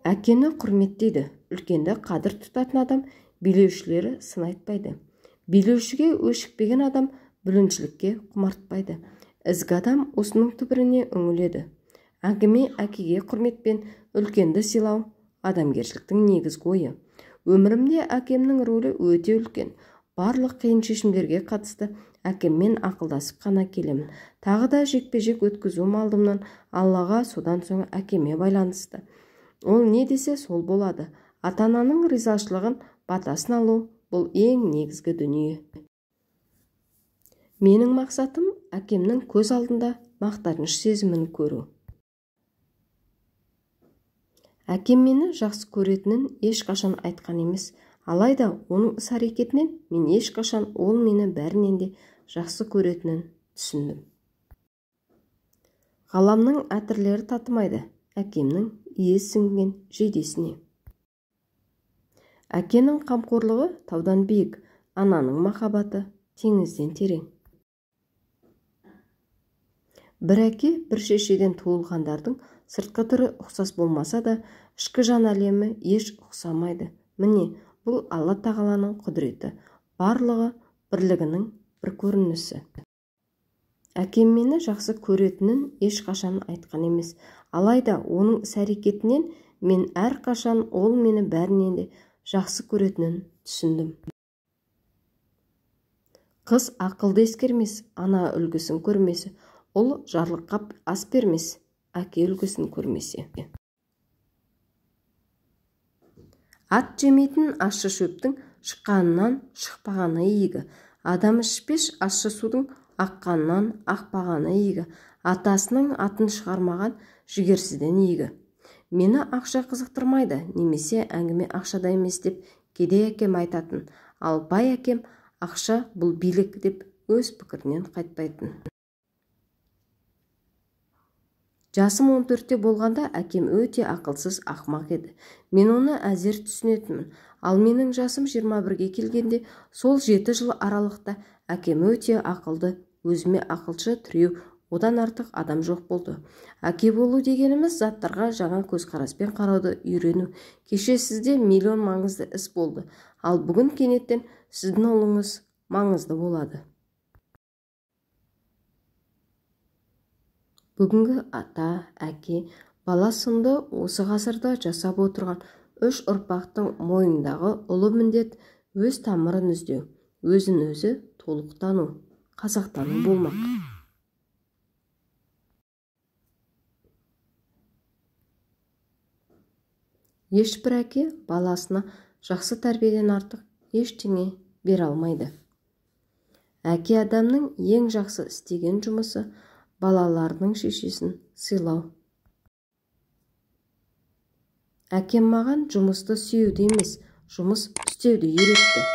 Әкені құрметтейді, үлкенді қадір тұтатын адам билеушілері сын айтпайды. Билеушіге өшікпеген адам бүліншілікке құмартпайды. Ізгі адам осының түбіріне үңіледі. Әңгіме әкеге құрметпен үлкенді сыйлау адамгершіліктің негізгі ойы. Өмірімде әкемнің рөлі өте үлкен. Барлық қиын шешімдерге қатысты әкеммен ақылдасып қана келемін. Тағы да жекпе-жек өткізуім алдымнан Аллаға, содан соң әкеме байланысты. Ол не десе сол болады. Ата-ананың ризашылығын, батасын алу бұл ең негізгі дүние. Менің мақсатым әкемнің көз алдында мақтаныш сезімін көру. Әкем мені жақсы көретінін ешқашан айтқан емес. Алайда оның іс-әрекетінен мен ешқашан ол мені бәрінен де жақсы көретінін түсіндім. Ғаламның әтірлері татымайды әкемнің иіс сіңген жейдесіне. Әкенің қамқорлығы таудан биік, ананың махаббаты теңізден терең. Бір әке, бір шешеден туылғандардың сыртқы түрі ұқсас болмаса да, ішкі жан әлемі еш ұқсамайды. Міне, бұл Алла тағаланың құдіреті, барлығы бірлігінің бір көрінісі. Әкем мені жақсы көретінін ешқашан айтқан емес. Алайда оның іс-әрекетінен мен әрқашан ол мені бәрінен де жақсы көретінін түсіндім. Қыз ақылды ескермес, ана үлгісін көрмесе, ұл жарлыққап ас бермес, әке үлгісін көрмесе. Ат жемейтін ащы шөптің шыққанынан шықпағаны игі. Адам ішпеш ащы судың аққанынан ақпағаны игі. Атасының атын шығармаған жігерсізден игі. Мені ақша қызықтырмайды, немесе әңгіме ақшада емес деп кедей әкем айтатын. Ал бай әкем ақша бұл билік деп өз пікірінен қайтпайтын. Жасым 14-те болғанда әкем өте ақылсыз ақымақ еді. Мен оны әзер түсінетінмін. Ал менің жасым 21-ге келгенде сол 7 жыл аралықта әкем өте ақылды, өзіме ақылшы тіреу, одан артық адам жоқ болды. Әке болу дегеніміз заттарға жаңа көзқараспен қарауды үйрену. Кеше сізде миллион маңызды іс болды, ал бүгін кенеттен сіздің ұлыңыз маңызды болады. Бүгінгі ата, әке, бала сынды осы ғасырда жасап отырған үш ұрпақтың мойнындағы ұлы міндет өз тамырын іздеу, өзін өзі толықтану, қазақтану болмақ. Ешбір әке баласына жақсы тәрбиеден артық ештеңе бере алмайды. Әке адамның ең жақсы істеген жұмысы балаларының шешесін сыйлау. Әкем маған жұмысты сүюді емес, жұмыс істеуді үйретті.